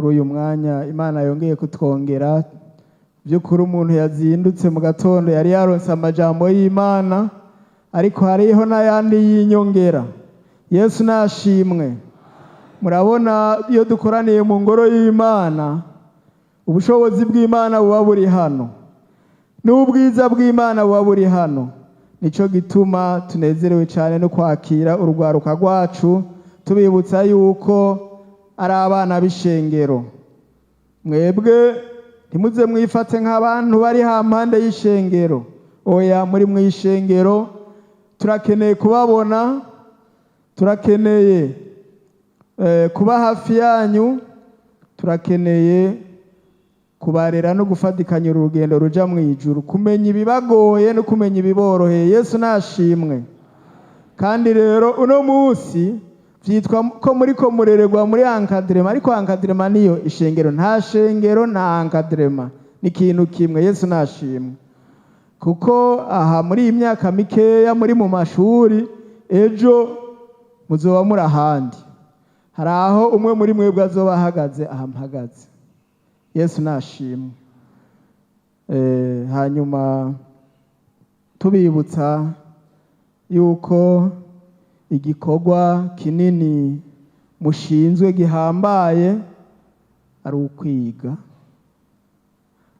Kuri uyu mwanya Imana yongeye kutwongera, by'ukuri umuntu yazindutse mu gatondo yari yaronse amajambo y'Imana, ariko hariho n'ayandi y'inyongera. Yesu nashimwe. Murabona, iyo dukoraniye mu ngoro y'Imana, ubushobozi bw'Imana buba buri hano, n'ubwiza bw'Imana buba buri hano. Nico gituma tunezerewe cyane no kwakira urugwaruka rwacu, tubibutsa yuko ari abana b'ishengero. Mwebwe ntimuze mwifate nk'abantu bari hampande y'ishengero. Oya, muri mu ishengero. Turakeneye kubabona, turakeneye kuba hafi yanyu, turakeneye kubarera no gufatikanya urugendo ruja mu ijuru, kumenya ibibagoye no kumenya ibiboroheye. Yesu nashimwe. Kandi rero uno munsi vyitwa ko muriko murererwa muri encadrement, ariko encadrement niyo ishengero. Nta shengero nta encadrement, ni ikintu kimwe. Yesu nashimwe, kuko aha muri iyi myaka mikeya muri mu mashuri, ejo muzoba muri ahandi. Hari aho umwe muri mwebwe azoba ahagaze aha mpagaze. Yesu nashimwe. Hanyuma tubibutsa yuko igikorwa kinini mushinzwe gihambaye ari ukwiga.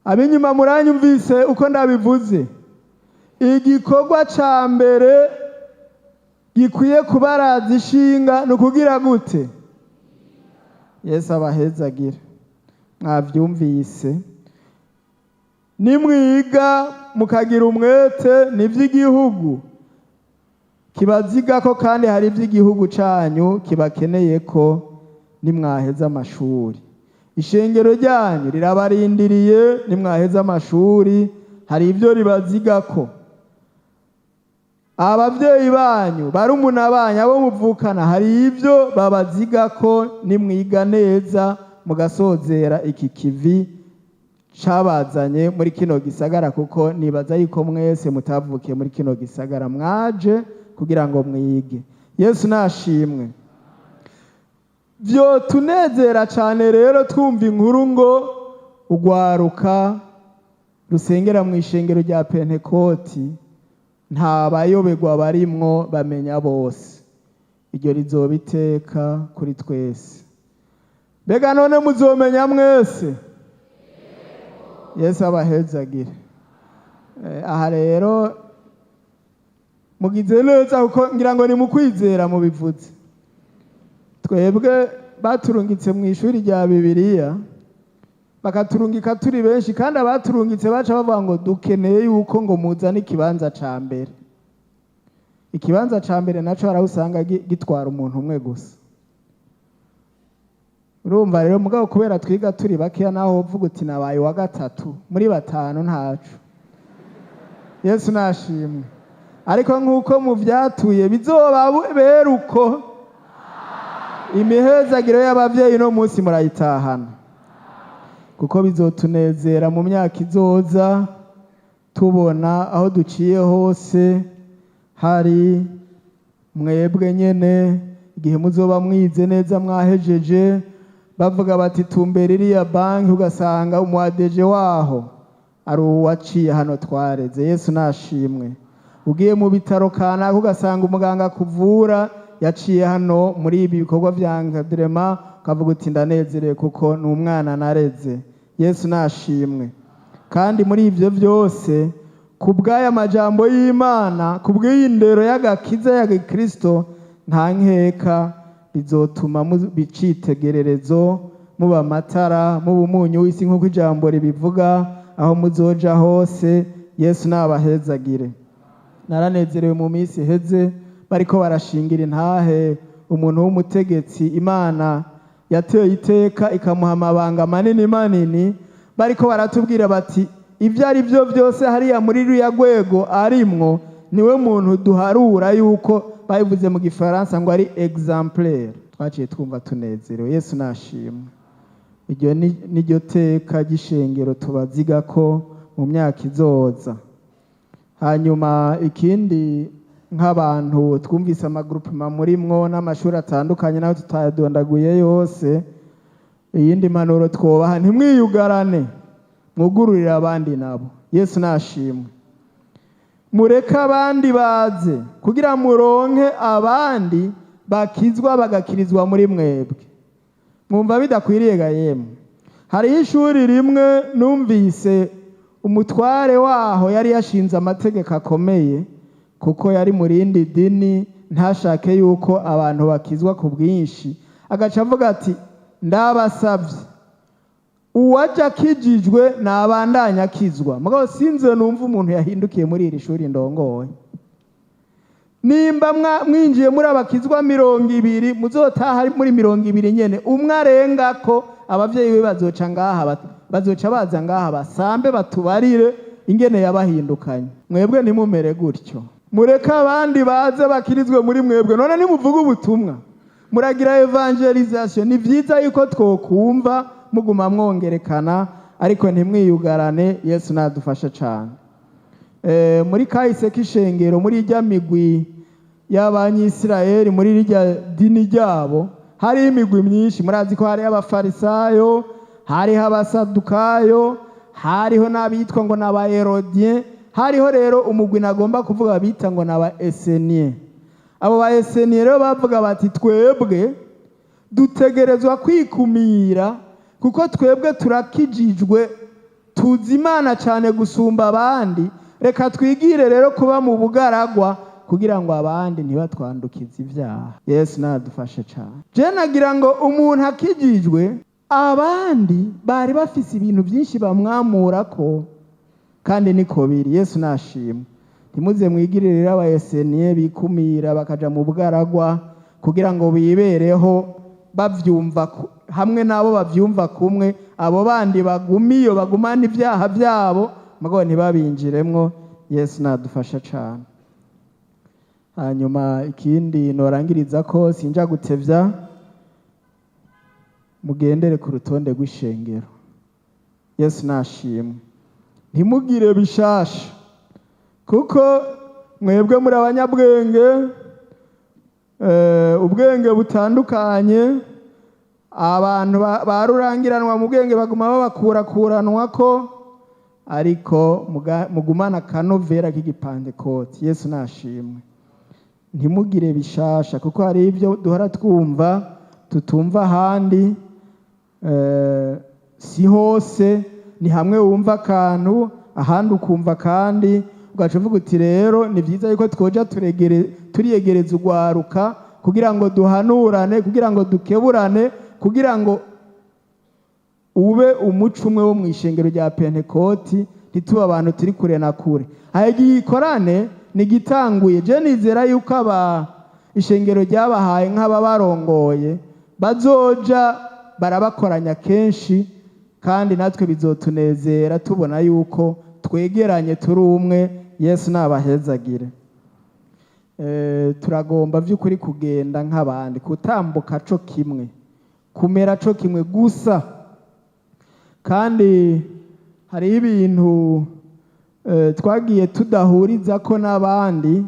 Ab'inyuma muranyumvise uko ndabivuze? Igikorwa ca mbere gikwiye kubaraza ishinga ni ukugira gute? Yesu abahezagire. Mwavyumvise, nimwiga mukagira umwete, n'ivy'igihugu kibazigako, kandi hari ivy'igihugu canyu kibakeneye ko nimwaheza amashuri. Ishengero ryanyu rirabarindiriye nimwaheza amashuri, hari ibyo ribazigako. Abavyeyi banyu, barumuna banyu, abo muvukana, hari ibyo babazigako nimwiga neza mugasozera iki kivi cabazanye muri kino gisagara, kuko nibaza yuko mwese mutavukiye muri kino gisagara, mwaje kugira ngo mwige. Yesu nashimwe. Vyo tunezera cane rero twumva inkuru ngo ugwaruka rusengera mu ishengero rya Pentekoti nta bayoberwa barimwo, bamenya bose. Iryo rizoba iteka kuri twese. Mbega none muzomenya mwese? Yesu abahezagire. Aha rero mugize neza, kuko ngira ngo ni mu kwizera mubivuze. Twebwe baturungitse mu ishuri rya Bibiliya, bakaturungika turi benshi, kandi abaturungitse baca bavuga ngo dukeneye yuko ngo muzane ikibanza ca mbere. Ikibanza ca mbere naco haraho usanga gitwara umuntu umwe gusa. Urumva rero, mugabo kubera twiga turi bakeya, naho uvuga uti nabaye wa gatatu muri batanu, ntaco. Yesu nashimwe. Ariko nk'uko muvyatuye, bizoba bera uko. Imihezagiro y'abavyeyi no munsi murayitahana, kuko bizotunezera mu myaka izoza tubona aho duciye hose hari mwebwe nyene. Igihe muzoba mwize neza, mwahejeje, bavuga bati tumbera iriya banki, ugasanga umu ADG waho ari uwaciye hano twareze. Yesu nashimwe. Ugiye mu bitaro kanaka, ugasanga umuganga akuvura yaciye hano muri ibi bikorwa vya encadrement, ukavuga uti ndanezerewe kuko ni umwana nareze. Yesu nashimwe. Kandi muri ivyo vyose, ku bw'aya majambo y'Imana, ku bw'iyi ndero y'agakiza ya Gikristo, nta nkeka bizotuma muba icitegererezo, muba amatara, muba umunyu w'isi nk'uko ijambo ribivuga, aho muzoja hose. Yesu nabahezagire. Naranezerewe mu minsi iheze bariko barashingira intahe umuntu w'umutegetsi Imana yateye iteka ikamuha amabanga manini manini, bariko baratubwira bati ibyo ari byo byose hariya muri ruriya rwego arimwo, niwe muntu duharura yuko babivuze mu Gifaransa ngo ari exemplaire. Twaciye twumva tunezerewe. Yesu nashimwe. Iryo niryo teka ry'ishengero tubaziga ko mu myaka izoza. Hanyuma ikindi, nk'abantu twumvise amagroupements murimwo n'amashuri atandukanye, nayo tutayadondaguye yose. Iyindi mpanuro twobaha, ntimwiyugarane, mwugururire abandi nabo. Yesu nashimwe. Mureke abandi baze kugira muronke abandi bakizwa, bagakirizwa muri mwebwe. Mwumva bidakwiriye ga yemwe? Hariho ishuri rimwe numvise umutware waho yari yashinze amategeko akomeye, kuko yari mu rindi dini, ntashake yuko abantu bakizwa ku bwinshi. Agaca avuga ati: "Ndabasabye, uwajya akijijwe nabandanya akizwa, mugabo sinze numva umuntu yahindukiye muri iri shuri ndongoye. Nimba mwinjiye muri abakizwa 20, muzotaha muri 20 nyene. Umwe arenga ko, abavyeyi be bazoca ngaha, bazoca baza ngaha basambe, batubarire ingene yabahindukanye. Mwebwe ntimumere gutyo, mureke abandi baze bakirizwe muri mwebwe. None nimuvuga ubutumwa, muragira évangélisation, ni vyiza yuko twokumva muguma mwongerekana, ariko ntimwiyugarane. Yesu nadufashe cane. Muri kahise k'ishengero, muri irya migwi y'Abanyisirayeli, muri rirya dini ryabo, hariho imigwi myinshi. Murazi ko hariho Abafarisayo, hariho Abasadukayo, hariho n'abitwa ngo ni Abaherodien, hariho rero umugwi nagomba kuvuga bita ngo ni aba Esséniens. Abo ba Esséniens rero bavuga bati: "Twebwe dutegerezwa kwikumira, kuko twebwe turakijijwe, tuzi Imana cyane gusumba abandi. Reka twigire rero kuba mu bugaragwa kugira ngo abandi ntibatwandukize ibyaha." Yesu nadufashe cyane. Je nagira ngo umuntu akijijwe, abandi bari bafise ibintu byinshi bamwamura ko, kandi niko biri. Yesu nashimwe. Ntimuze mwigirire rero aba Esséniens bikumira, bakaja mu bugaragwa kugira ngo bibereho bavyumva hamwe n'abo bavyumva kumwe, abo bandi bagumiyo bagumana ibyaha byabo, mugabo ntibabinjiremwo. Yesu nadufasha cane. Hanyuma ikindi norangiriza ko, sinja gutevya, mugendere ku rutonde rw'ishengero. Yesu nashimwe. Ntimugire bishasha, kuko mwebwe muri abanyabwenge, ubwenge butandukanye. Abantu ba rurangiranwa mu bwenge baguma babakurakuranwa ko, ariko mugumane akanovera k'igipantekoti. Yesu nashimwe. Ntimugire bishasha, kuko hari ibyo duhora twumva tutumva ahandi. Si hose, ni hamwe wumva akantu, ahandi ukumva kandi ugaca uvuga uti: "Rero ni byiza yuko twoja turiyegereza urwaruka kugira ngo duhanurane, kugira ngo dukeburane, kugira ngo ube umuco umwe wo mu ishengero rya Pentekoti, ntitube abantu turi kure na kure." Aha igikorane nigitanguye. Je nizera yuko aba ishengero ryabahaye nk'ababarongoye bazoja barabakoranya kenshi, kandi natwe bizotunezera tubona yuko twegeranye, turi umwe. Yesu nabahezagire. Turagomba by'ukuri kugenda nk'abandi, kutambuka co kimwe, kumera co kimwe gusa. Kandi hariho ibintu twagiye tudahuriza ko n'abandi,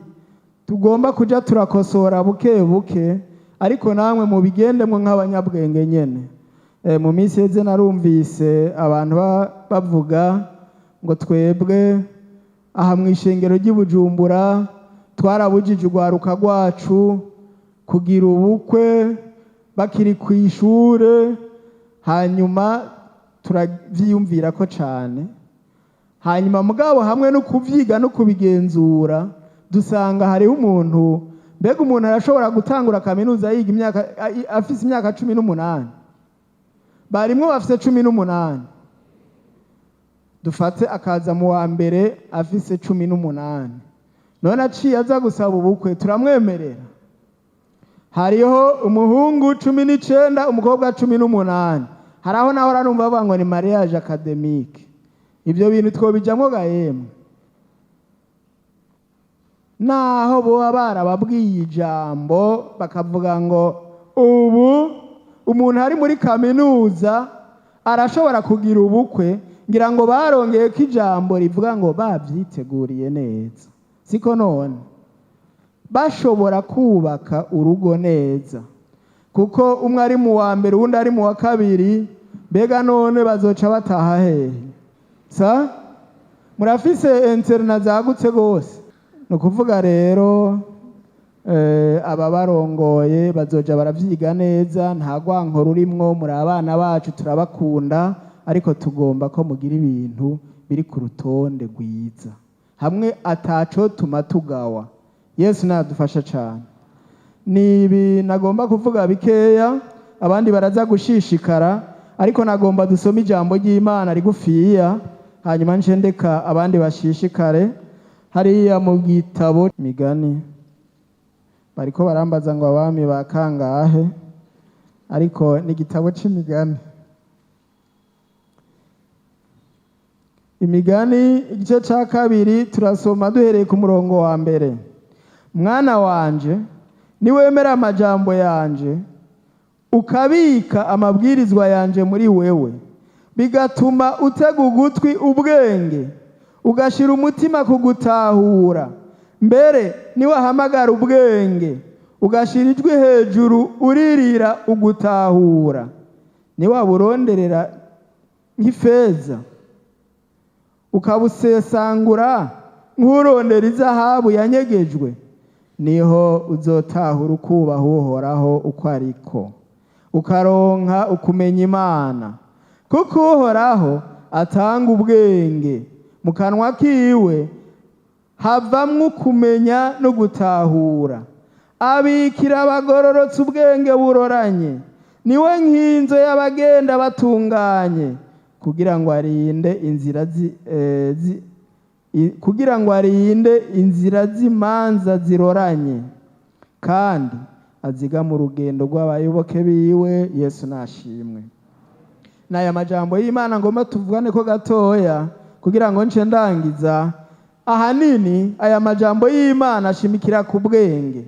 tugomba kuja turakosora buke buke, ariko namwe mubigendemwo nk'abanyabwenge nyene. Mu minsi iheze narumvise abantu bavuga ngo twebwe aha mu ishengero ry'i Bujumbura twarabujije urwaruka rwacu kugira ubukwe bakiri ku ishure. Hanyuma turavyiyumvira ko cane, hanyuma mugabo hamwe no kuvyiga no kubigenzura, dusanga hariho umuntu, mbega umuntu arashobora gutangura kaminuza yiga imyaka afise imyaka 18? Barimwo bafise 18, dufate akaza mu wa mbere afise 18, none aciye aza gusaba ubukwe, turamwemerera? Hariho umuhungu 19, umukobwa 18. Hari aho naho numva bavuga ngo ni mariage académique. Ibyo bintu twobijamwo ga yemwe? Naho boba barababwiye ijambo bakavuga ngo ubu umuntu ari muri kaminuza arashobora kugira ubukwe, ngira ngo barongeye ko ijambo rivuga ngo babyiteguriye neza, siko? None bashobora kubaka urugo neza. Kuko umwe ari mu wa mbere, uwundi ari mu wa kabiri, mbega none bazoca bataha hehe? Sa murafise internat zagutse gose. Ni ukuvuga rero aba barongoye bazoja baravyiga neza, nta rwanko rurimwo. Muri abana bacu, turabakunda, ariko tugomba ko mugira ibintu biri ku rutonde rwiza, hamwe ataco tuma tugawa. Yesu nadufasha cane. Ni ibi nagomba kuvuga bikeya, abandi baraza gushishikara, ariko nagomba dusome ijambo ry'Imana rigufiya, hanyuma nce ndeka abandi bashishikare. Hariya mu gitabo Migani, bariko barambaza ngo abami ba kangahe, ariko ni igitabo c'Imigani. Imigani igice ca 2, turasoma duhereye ku murongo wa 1. Mwana wanje, niwemera amajambo yanje, ukabika amabwirizwa yanje muri wewe, bigatuma utega ugutwi ubwenge, ugashira umutima ku gutahura, mbere niwahamagara ubwenge, ugashira ijwi hejuru uririra ugutahura, niwaburonderera nk'ifeza, ukabusesangura nk'urondera izahabu yanyegejwe, niho uzotahura ukubaha Uhoraho uko ariko, ukaronka ukumenya Imana. Kuko Uhoraho atanga ubwenge, mu kanwa kiwe havamwo ukumenya no gutahura. Abikira abagororotse ubwenge buroranye, niwe nkinzo y'abagenda batunganye, kugira ngo arinde inzira kugira ngo arinde inzira z'imanza ziroranye, kandi aziga mu rugendo rw'abayoboke biwe. Yesu nashimwe. N'aya majambo y'Imana ngomba tuvugane ko gatoya kugira ngo nce ndangiza. Ahanini aya majambo y'Imana ashimikira ku bwenge,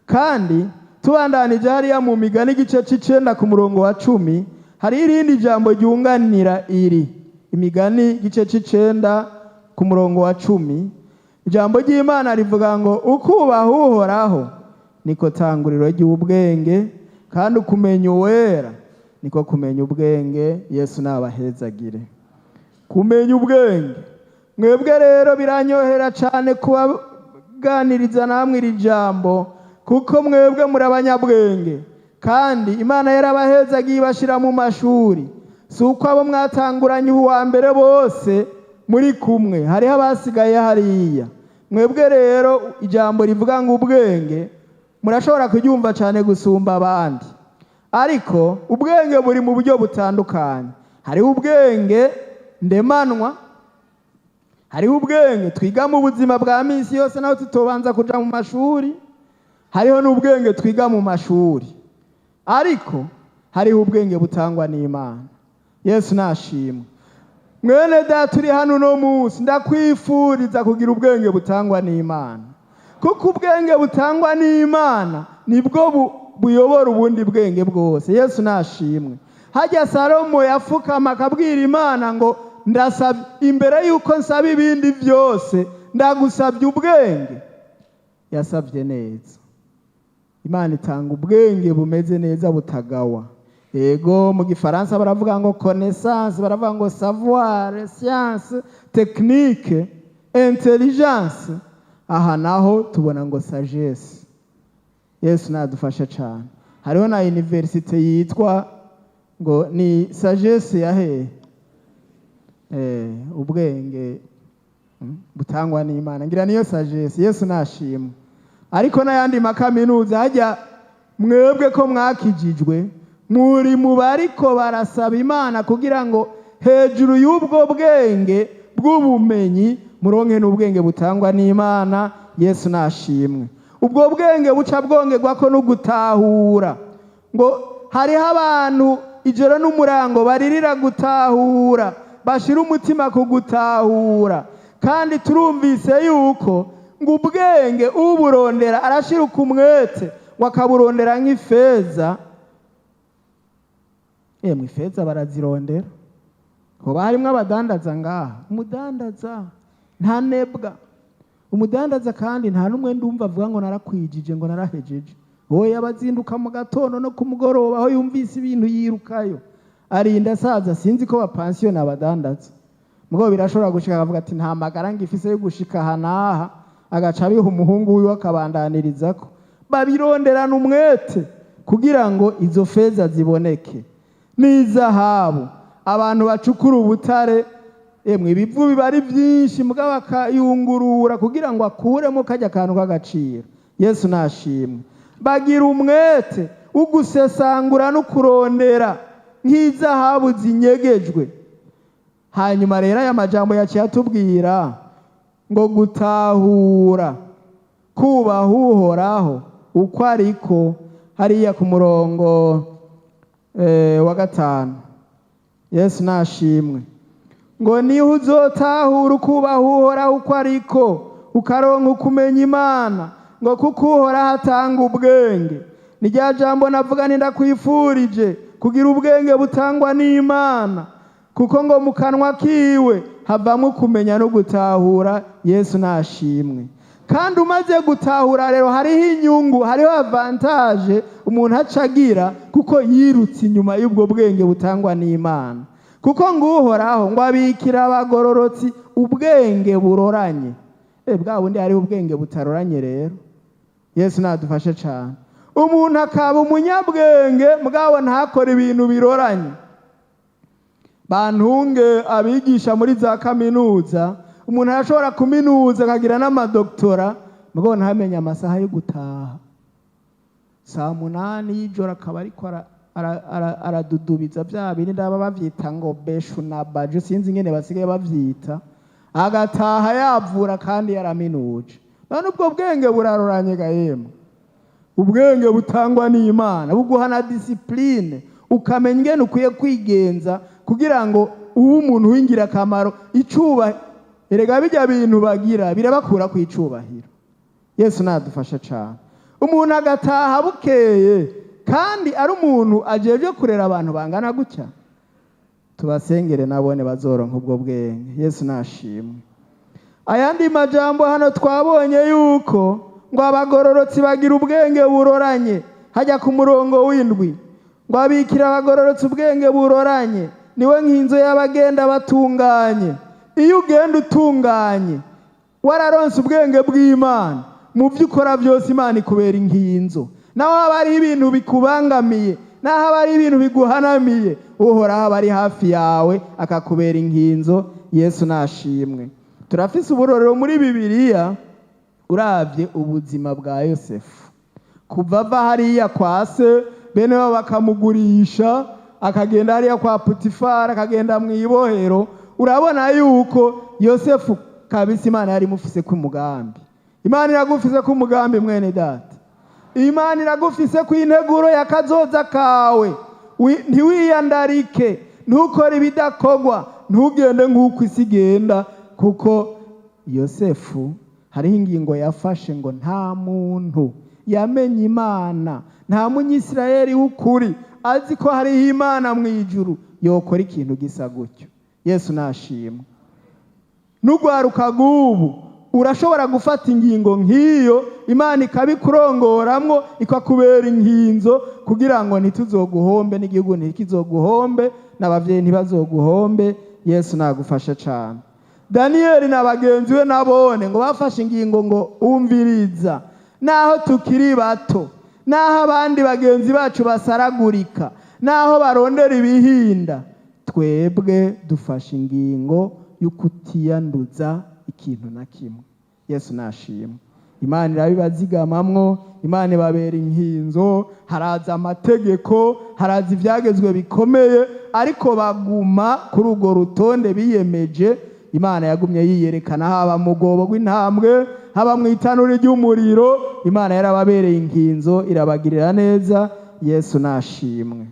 kandi tubandanije hariya mu Migani igice c'9 ku murongo wa 10, hari irindi jambo ryunganira iri. Imigani igice c'9 ku murongo wa 10, ijambo ry'Imana rivuga ngo ukubaha Uhoraho niko tanguriro ry'ubwenge, kandi ukumenya Uwera niko kumenya ubwenge. Yesu nabahezagire kumenya ubwenge. Mwebwe rero biranyohera cane kubaganiriza namwe iri jambo, kuko mwebwe muri abanyabwenge, kandi Imana yarabahezagiye ibashira mu mashuri. Si uko abo mwatanguranye uwa mbere bose muri kumwe, hariho abasigaye hariya. Mwebwe rero ijambo rivuga ngo ubwenge murashobora kuryumva cane gusumba abandi, ariko ubwenge buri mu buryo butandukanye. Hariho ubwenge ndemanwa, hariho ubwenge twiga mu buzima bwa misi yose naho tutobanza kuja mu mashuri, hariho n'ubwenge twiga mu mashuri, ariko hariho ubwenge butangwa n'Imana. Yesu nashimwe. Mwene data uri hano uno munsi, ndakwifuriza kugira ubwenge butangwa n'Imana, kuko ubwenge butangwa n'Imana nibwo buyobora ubundi bwenge bwose. Yesu nashimwe. Hajya Salomo yafukama akabwira Imana ngo ndasabye, imbere yuko nsaba ibindi byose ndagusabye ubwenge. Yasabye neza. Imana itanga ubwenge bumeze neza butagawa. Ego mu gifaransa baravuga ngo connaissance, baravuga ngo savoir, science, technique, intelligence. Aha naho tubona ngo sagesse. Yesu nadufasha cyane. Hariho na université yitwa ngo ni sagesse ya hehe? Ubwenge butangwa n'Imana, ngira niyo sagesse. Yesu nashimwe. Ariko n'ayandi makaminuza hajya, mwebwe ko mwakijijwe muri mu bariko barasaba Imana kugira ngo hejuru y'ubwo bwenge bw'ubumenyi muronke n'ubwenge butangwa n'Imana. Yesu nashimwe. Ubwo bwenge buca bwongerwa ko no gutahura, ngo hariho abantu ijoro n'umurango baririra gutahura, bashira umutima ku gutahura. Kandi turumvise yuko ngo ubwenge uburondera arashira umwete, ngo akaburondera nk'ifeza. Yemwe, ifeza barazirondera, hoba harimwo abadandaza ngaha. Umudandaza nta nebwa, umudandaza kandi nta n'umwe ndumva avuga ngo narakwijije, ngo narahejeje. Oya, bazinduka mu gatondo no ku mugoroba, aho yumvise ibintu yirukayo, arinda asaza. Sinzi ko bapansiyona abadandaza, mugabo birashobora gushika akavuga ati nta magara ngifise yo gushika aha n'aha, agaca abiha umuhungu wiwe akabandanyirizako. Babironderana umwete kugira ngo izo feza ziboneke n'izahabu. Abantu bacukura ubutare, emwe, ibivu biba ari byinshi, mugabo akayungurura kugira ngo akuremo kajya kantu k'agaciro. Yesu nashimwe. Bagira umwete wo gusesangura no kurondera nk'izahabu zinyegejwe. Hanyuma rero aya majambo yaciye atubwira ngo gutahura kubaha Uhoraho uko ariko, hariya ku murongo wa 5. Yesu nashimwe. Ngo niho uzotahura ukubaha Uhoraho uko ariko, ukaronka ukumenya Imana, ngo kuko Uhoraho atanga ubwenge. Ni rya jambo navuga nti ndakwifurije kugira ubwenge butangwa n'Imana, kuko ngo mu kanwa kiwe havamwo kumenya no gutahura. Yesu nashimwe. Kandi umaze gutahura rero, hariho inyungu, hariho avantage umuntu aca agira, kuko yirutse inyuma y'ubwo bwenge butangwa n'Imana, kuko ngo Uhoraho ngo abikira abagororotsi ubwenge buroranye. Bwa bundi hariho ubwenge butaroranye rero. Yesu nadufashe cyane. Umuntu akaba umunyabwenge, mugabo ntakore ibintu biroranye. Bantunge abigisha muri za kaminuza, umuntu arashobora kuminuza akagira n'amadoktora, mugabo ntamenye amasaha yo gutaha. Saa 8 y'ijoro akaba ariko aradudubiza bya bindi ndaba bavyita ngo beshu na bajo, sinzi ingene basigaye bavyita, agataha yavura kandi yaraminuje. None ubwo bwenge buraroranye ga yemwe? Ubwenge butangwa n'Imana buguha na discipline, ukamenya ingene ukwiye kwigenza kugira ngo ube umuntu w'ingirakamaro. Icuba erega bijya bintu bagira birabakura ku icubahiro. Yesu nadufasha cyane. Umuntu agataha bukeye kandi ari umuntu ajejwe kurera abantu bangana gutya. Tubasengere nabone bazoronka ubwo bwenge. Yesu nashimwe. Ayandi majambo hano twabonye yuko ngo abagororotsi bagira ubwenge buroranye, hajya ku murongo w'7, ngo abikira abagororotsi ubwenge buroranye, niwe nk'inzu y'abagenda batunganye. Iyo ugenda utunganye, wararonse ubwenge bw'Imana, mu byo ukora byose Imana ikubera inkinzo. Naho haba hariho ibintu bikubangamiye, naho haba hariho ibintu biguhanamiye, Uhoraho aba ari hafi yawe akakubera inkinzo. Yesu nashimwe. Turafise uburorero muri Bibiliya. Uravye ubuzima bwa Yosefu, kuva ava hariya kwa se, bene babo bakamugurisha, akagenda hariya kwa Putifari, akagenda mu ibohero, urabona yuko Yosefu kabisa Imana yari imufise ku mugambi. Imana iragufise ku mugambi, mwene data. Imana iragufise ku integuro ya kazoza kawe. Ntiwiyandarike, ntukore ibidakogwa, ntugende nk'uko isi igenda, kuko Yosefu hariho ingingo yafashe ngo nta muntu yamenye Imana, nta Munyisirayeli w'ukuri azi ko hariho Imana mu ijuru yokora ikintu gisa gutyo. Yesu nashimwe. N'ugwaruka rw'ubu urashobora gufata ingingo nk'iyo, Imana ikabikurongoramwo, ikakubera inkinzo, kugira ngo ntituzoguhombe, n'igihugu ntikizoguhombe, n'abavyeyi ntibazoguhombe. Yesu nagufashe cane. Daniyeli na bagenzi be nabone ngo bafashe ingingo ngo umviriza, naho tukiri bato, naho abandi bagenzi bacu basaragurika, naho barondera ibihinda, twebwe dufashe ingingo yo kutiyanduza ikintu na kimwe. Yesu nashimwe. Imana irabibazigamamwo, Imana ibabera inkinzo. Haraza amategeko, haraza ibyagezwe bikomeye, ariko baguma kuri urwo rutonde biyemeje. Imana yagumye yiyerekana, haba mu rwobo rw'intambwe, haba mu itanura ry'umuriro, Imana yarababereye inkinzo, irabagirira neza. Yesu nashimwe.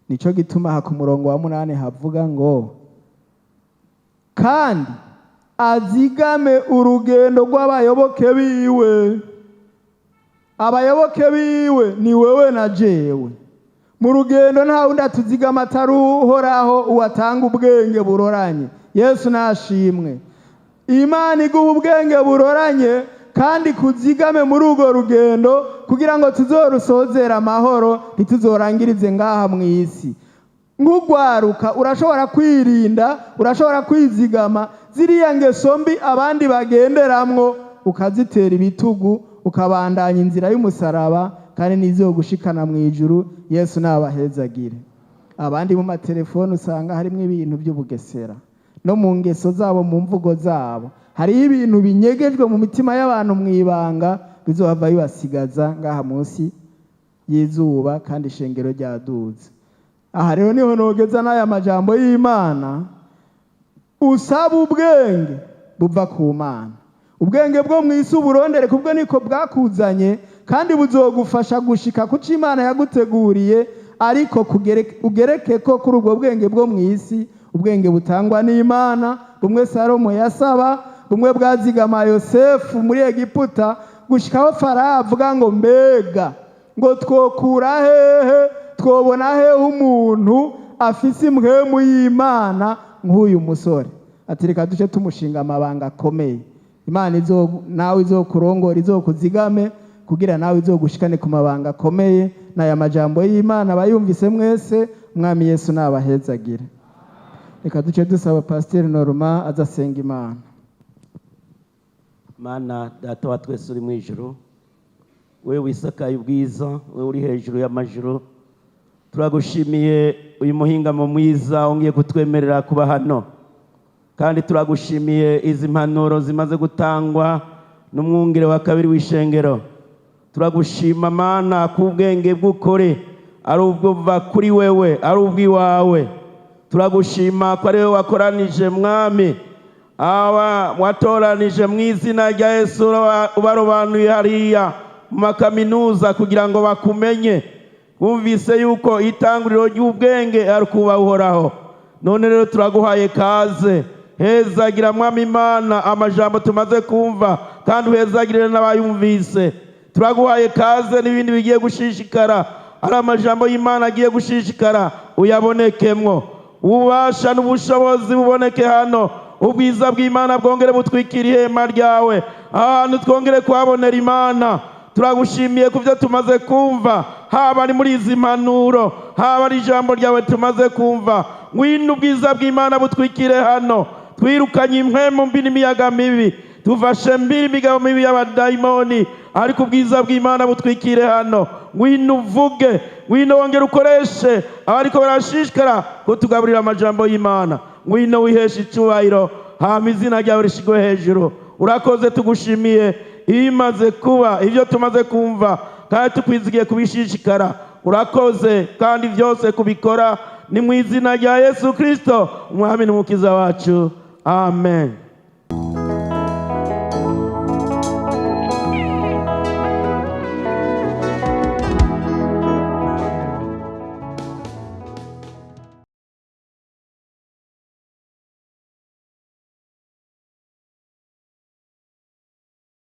Nico gituma aha ku murongo wa 8 havuga ngo kandi azigame urugendo rw'abayoboke biwe. Abayoboke biwe ni wewe na jewe. Mu rugendo nta wundi atuzigama atari Uhoraho, uwatanga ubwenge buroranye. Yesu nashimwe. Imana iguha ubwenge buroranye Kandi kuzigame muri urwo rugendo kugira ngo tuzorusozere amahoro, ntituzorangirize ngaha mu isi. Nk'ugwaruka urashobora kwirinda, urashobora kwizigama ziriya ngeso mbi abandi bagenderamwo, ukazitera ibitugu, ukabandanya inzira y'umusaraba, kandi nizogushikana mu ijuru. Yesu nabahezagire. Abandi mu matelefone usanga harimo ibintu by'ubugesera, no mu ngeso zabo, mu mvugo zabo, hariho ibintu binyegejwe mu mitima y'abantu mu ibanga, bizohava bibasigaza ngaha munsi y'izuba, kandi ishengero ryaduze. Aha rero niho nogeza n'aya majambo y'Imana. Usaba ubwenge buva ku Mana. Ubwenge bwo mu isi uburondere, kubwo niko bwakuzanye, kandi buzogufasha gushika ku cyo Imana yaguteguriye. Ariko ugereke ko kuri ubwo bwenge bwo mu isi, ubwenge butangwa n'Imana, bumwe Salomo yasaba, bumwe bwazigama Yosefu muri Egiputa gushikaho Farawo avuga ngo: "Mbega ngo twokura hehe, twobona hehe umuntu afise impwemu y'Imana nk'uyu musore?" Ati: "Reka duce tumushinga amabanga akomeye." Imana izo nawe izokurongora, izokuzigame kugira nawe izogushikane ku mabanga akomeye. N'aya majambo y'Imana abayumvise mwese, Umwami Yesu nabahezagire. Reka duce dusaba Pasiteri Norma azasenga Imana. Mana Data wa twese uri mu ijuru, we wisakaye ubwiza, we uri hejuru y'amajuru, turagushimiye uyu muhingamo mwiza wongeye kutwemerera kuba hano. Kandi turagushimiye izi mpanuro zimaze gutangwa n'umwungere wa kabiri w'ishengero. Turagushima Mana ku bwenge bw'ukuri ari ubwo buva kuri wewe, ari ubw'iwawe. Turagushima ko ari wowe wakoranije, Mwami, aba watoranije mu izina rya Yesu, ubarobanuye hariya mu makaminuza kugira ngo bakumenye. Bumvise yuko itanguriro ry'ubwenge ari ukubaha Uhoraho. None rero turaguhaye kaze. Hezagira, Mwami Imana, amajambo tumaze kumva, kandi uhezagirire n'abayumvise. Turaguhaye kaze n'ibindi bigiye gushishikara, ari amajambo y'Imana agiye gushishikara, uyabonekemwo. Ububasha n'ubushobozi buboneke hano, ubwiza bw'Imana bwongere butwikire ihema ryawe, ahantu twongere kuhabonera Imana. Turagushimiye ku byo tumaze kumva, haba ari muri izi mpanuro, haba ari ijambo ryawe tumaze kumva. Ngwino ubwiza bw'Imana butwikire hano. Twirukanye impwemu mbi n'imiyaga mibi, tufashe mbiri imigabo mibi y'abadayimoni, ariko ubwiza bw'Imana butwikire hano. Ngwino uvuge, ngwino wongere ukoreshe abariko barashishikara kutugaburira amajambo y'Imana. Ngwino wiheshe icyubahiro, hama izina ryawe rishigwe hejuru. Urakoze, tugushimiye ibimaze kuba, ibyo tumaze kumva, kandi tukwizigiye kubishishikara. Urakoze kandi byose kubikora ni mu izina rya Yesu Kristo, Umwami n'Umukiza wacu. Amen.